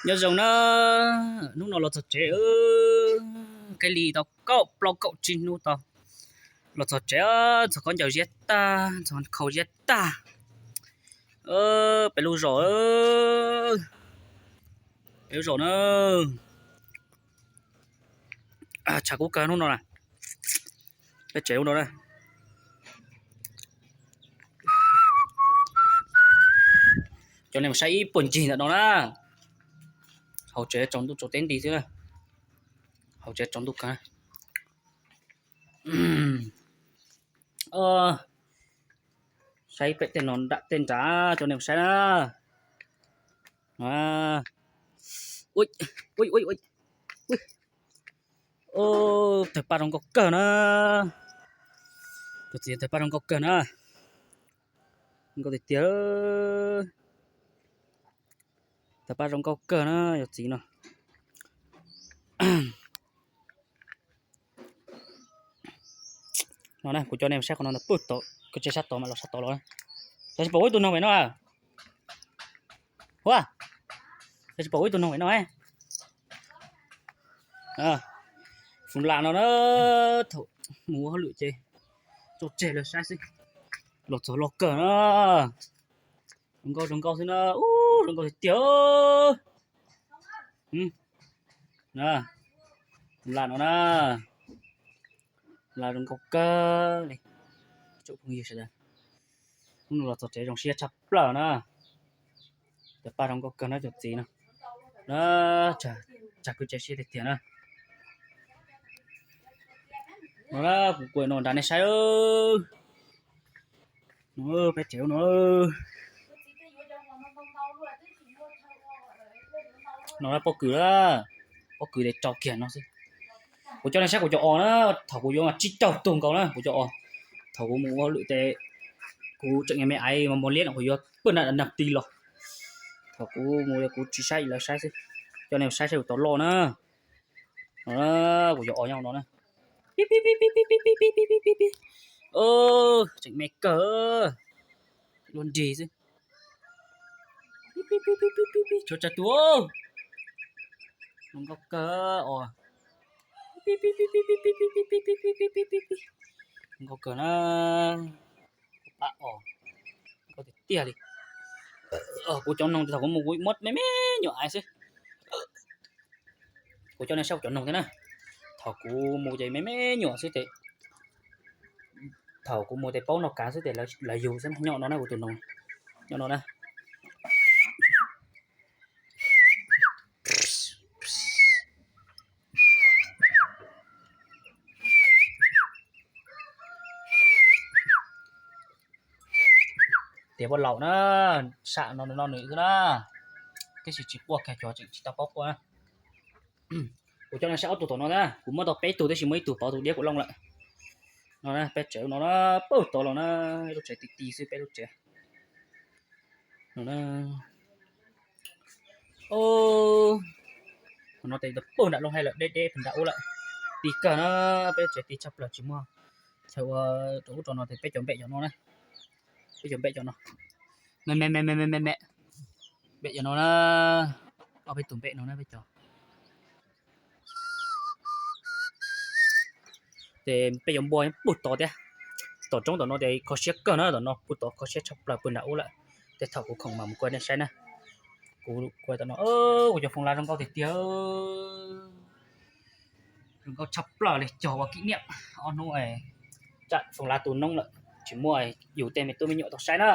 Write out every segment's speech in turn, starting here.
Nyob zoo na, hnub no los txog tsev, kaij li tau kaum plaub kaum tsib hnub tau los txog tsev, ntxhov khaub ncaws ziab tag, ntxhov khau ziab tag. Peb lub zos, peb lub zos na, tshav kub kawg hnub no na. Peb tsev hnub no na, coj nej mus saib ib puag ncig ntawm no na. Hauv tsev tsaus ntuj tsaus teb nti xwb na, hauv tsev tsaus ntuj kawg. Saib pem tej no nram tej nrad, coj nej mus saib na. Tawg paj zoo nkauj kawg na, cov txiv tawg paj zoo nkauj kawg na, zoo nkauj tiag tiag. Tawg paj zoo nkauj kawg na, cov txiv no. No na, kuv coj nej saib qhov no ntag, pug tom kwj tse sab tod mas los sab tod los. Xyov tsis pom ua ib tug noog pem no, ua, xyov tsis pom ua ib tug noog pem no. Foom las no na, thaum mus ua hauj lwm ces tso tseg lawv saib xwb. Los txog loj kawg na, zoo nkauj zoo nkauj xwb na, ub zoo nkauj tiag tiag. Foom las no na, las zoo nkauj kawg li. Tsoom phooj ywg sawv daws, hnub no los txog tsev zoo siab tshaj plaws na. Tawg paj zoo nkauj kawg na cov txiv no, tsag kwj tse siab tiag tiag na. No na, kuv kuam no nrad nej saib. No peb tsev no, no pob kws, pob kws tes rau kiag no xwb. Kuv coj nej saib kuv cov os na, thaum kuv yuav mas tsib caug tug nkaus na kuv cov os. Thaum kuv mus ua hauj lwm tes kuv tseem me me aiv mas mos liab no kuv yuav pawg nag nag ti los. Thaum kuv mus kuv tsis saib lawv saib xwb, coj nej saib saib kuv tau loj na. No, kuv cov os nyob no na. Pib pib pib pib pib pib pib pib pib pib pib. Tseem me kawg, luaj nrig xwb. Tshuav tsawg tus, zoo nkauj kawg os. Pib pib pib pib pib pib pib pib pib pib pib pib pib pib. Zoo nkauj kawg na. Pab os, zoo nkauj tiag tiag li. Kuv cov noog thaum kuv mus kuv muab me me nyuam aiv xwb. Kuv coj nej saib kuv cov noog thiab na. Thaum kuv mus ces me me nyuam xwb ces, thaum kuv mus ces paub noj kav xwb ces lawv yug xwb na. Nyob no na kuv tus noog, nyob no na. Tias ua laum na, sam no no nws xwb na, tab sis tsis quaj kiag, cov tseem tsis tau paub quaj na. Kuv coj nej saib ob tug tom no na, kuv muab tau peb tug tab sis muaj ib tug pov tus diab kuv looj lawm. No na, peb tsev no na, pawg tod los na, lub tsev ti ti xwb peb lub tsev no na. Qhov no tes pawg nram looj hais lawm, deb deb pawg nram ub lawm. Ti kawg na, peb tsev ti tshaj plaws tsis muaj chaw ua rau ub rau no tes peb cov npem cov no na. Peb cov npem cov no, me me me me me me me, npem cov no na, ob peb tug npem no na peb cov. Ces peb cov npua pug tod thiab. Tom roob tom no ces kho siab kawg na, tom no pug tod kho siab tshaj plaws pawg nram ub lawm. Tej thaum kuv khoom mam mus kuaj nej saib na. Kuv kuaj tom no, kuv cov foom las zoo nkauj tiag tiag. Zoo nkauj tshaj plaws li, cog ua kij niam ob hnub, tsam foom las tu noob lawm tsis muaj yus tej me tub me nyuam tau saib na.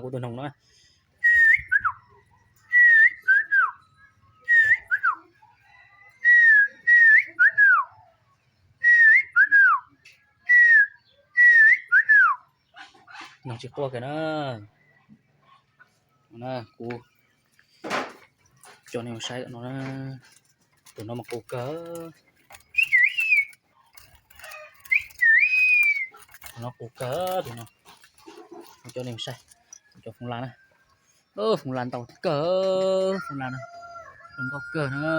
Kuv tus noog no, noog tsis quaj kiag na. Kuv coj nej mus saib no, tus no mas qus kawg. Tus no qus kawg, tus no. Coj nej mus saib cov foom las na. Foom las ntau kawg, foom las na, zoo nkauj kawg na.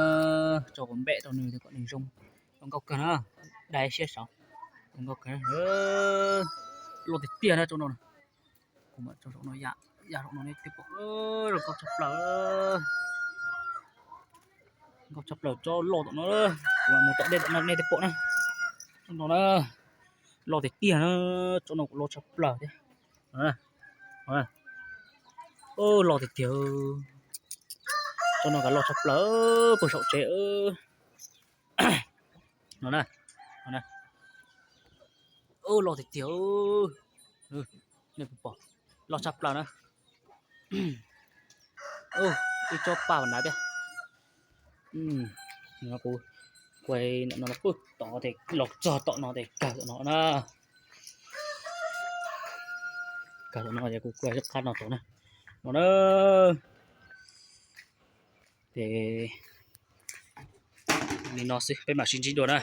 Tso kuv npem rau nws kom nws zoo, zoo nkauj kawg na. Dai siab saud, zoo nkauj kawg, loj tiag tiag na tso no. Kuv mam tso saum no, ya saum no nej thiaj pom, zoo nkauj tshaj plaws. Nkauj tshaj plaws tsob loj tom no, kuv mam mus tom dej tom no nej thiaj pom na. Tsob no na, loj tiag tiag na, tsob no kuv loj tshaj plaws thiab. Loj tiag tiag, tsob no kav loj tshaj plaws puag saum tsev. No na, loj tiag tiag, nej puas pom, loj tshaj plaws na. Ib tsob paj nav thiab. Kuv kuav no puag tod ces los txog tom no ces kawg tom no na. Kawg tom no ces kuv kuav zaj qab no tod na. No na. Ces li no xwb peb mam sib ntsib dua na.